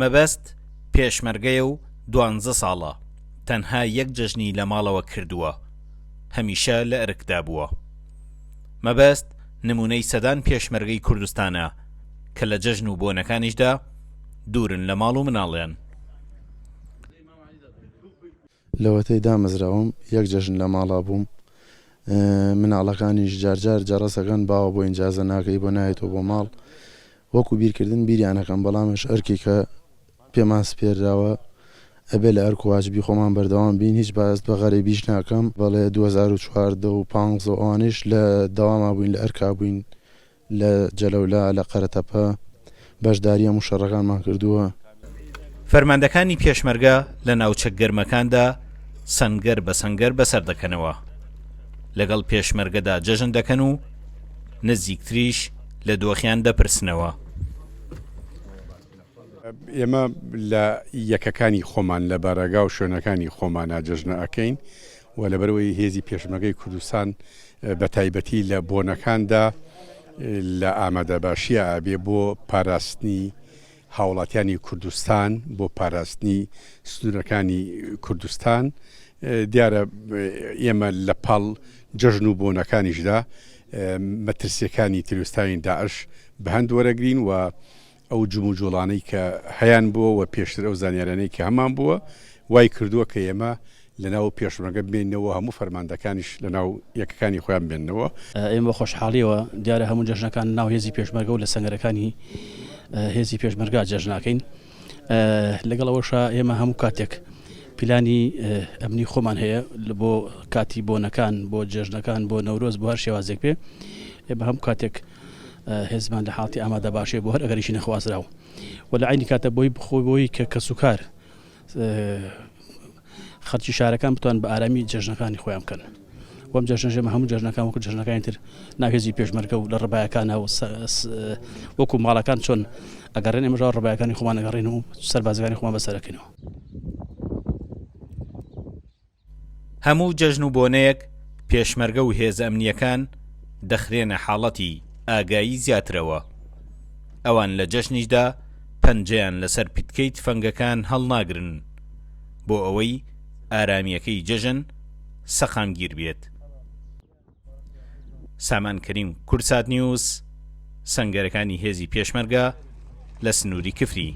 مەبەست پێشمەرگەیە و دوانزە ساڵە تەنها یەک جەژنی لە ماڵەوە کردووە، هەمیشە لە ئەرکدا بووە. مەبەست نموونەی سەدان پێشمەرگەی کوردستانە کە لە جەژن و بۆنەکانیشدا دوورن لە ماڵ و مناڵیان. لەوەتەی دامەزراوم یەک جەژن لە ماڵا بووم مناڵەکانیش جارجار جەڕەسەکەن باوە بۆ ئینجازە ناکەی بۆ نایەتەوە بۆ ماڵ وەکو بیرکردن بیریان ئەکەم بەڵامش ئەرکێکە پێمان سپێرراوە ئەبێ لە ئەرک و واجبی خۆمان بەردەوام بین هیچ باست بە غەریبیش ناکەم بەڵێ 2014 و 15 و ئەوانەیش لە دەواما بووین لە ئەرکا بووین لە جەلەولا، لە قەرەتەپە بەشداری هەموو شەڕەکانمان کردووە. فەرماندەکانی پێشمەرگە لە ناوچە گەرمەکاندا سەنگەر بە سەنگەر بەسەر دەکەنەوە، لەگەڵ پێشمەرگەدا جەژن دەکەن و نزیکتریش لە دۆخیان دەپرسنەوە. ئێمە لە یەکەکانی خۆمان لە بارەگا و شوێنەکانی خۆمانا جەژنە ئەکەین و لەبەرئەوەی هێزی پێشمەرگەی کوردستان بە تایبەتی لە بۆنەکاندا لە ئامادەباشیە ئەبێ بۆ پاراستنی هاوڵاتیانی کوردستان بۆ پاراستنی سنوورەکانی کوردستان دیارە ئێمە لە پاڵ جەژن و بۆنەکانیشدا مەترسیەکانی تیرۆستانی داعش بەهەند وەرەگرین و ئەو جموجوڵانەی کە هەیان بووە و پێشتر ئەو زانیارانەی کە هەمان بووە وای کردووە کە ئێمە لەناو پێشمەرگە بمێنینەوە هەموو فەرماندەکانیش لەناو یەکەکانی خۆیان بمێننەوە. ئێمە بە خۆشحاڵیەوە دیارە هەموو جەژنەکان لەناو هێزی پێشمەرگە و لە سەنگەرەکانی هێزی پێشمەرگە جەژناکەین. لەگەڵ ئەوەشا ئێمە هەموو کاتێک پلانی ئەمنی خۆمان هەیە بۆ کاتی بۆنەکان بۆ جەژنەکان بۆ نەورۆز بۆ هەر شێوازێک بێ ئێمە هەموو کاتێک هێزمان لە حاڵەتی ئامادەباشیە بۆ هەر ئەگەرێکی نەخوازراو و لە عەینی کاتە بۆی بخۆی بۆی کە کەسوکار خەڵکی شارەکان بتوان بە ئارامی جەژنەکانی خۆیان بکەن وەم جەژنە ژێمە هەموو جەژنەکان وەکو جەژنەکانی تر ناوهێزی پێشمەرگە و لە ڕبایەکانە و وەکو ماڵەکان چۆن ئەگەڕێن ئێمەژ ڕبایەکانی خۆمان ئەگەڕێن و سەربازەکانی خۆمان بەسەرەکەینەوە. هەموو جەژن و بۆنەیەک پێشمەرگە و هێزە ئەمنییەکان دەخرێنە حاڵەتی ئاگایی زیاترەوە. ئەوان لە جەژنیشدا پەنجەیان لەسەر پیتکەی تفەنگەکان هەڵناگرن بۆ ئەوەی ئارامییەکەی جەژن سەقامگیر بێت. سامان کەریم، کوردسات نیوز، سەنگەرەکانی هێزی پێشمەرگە لە سنووری کفری.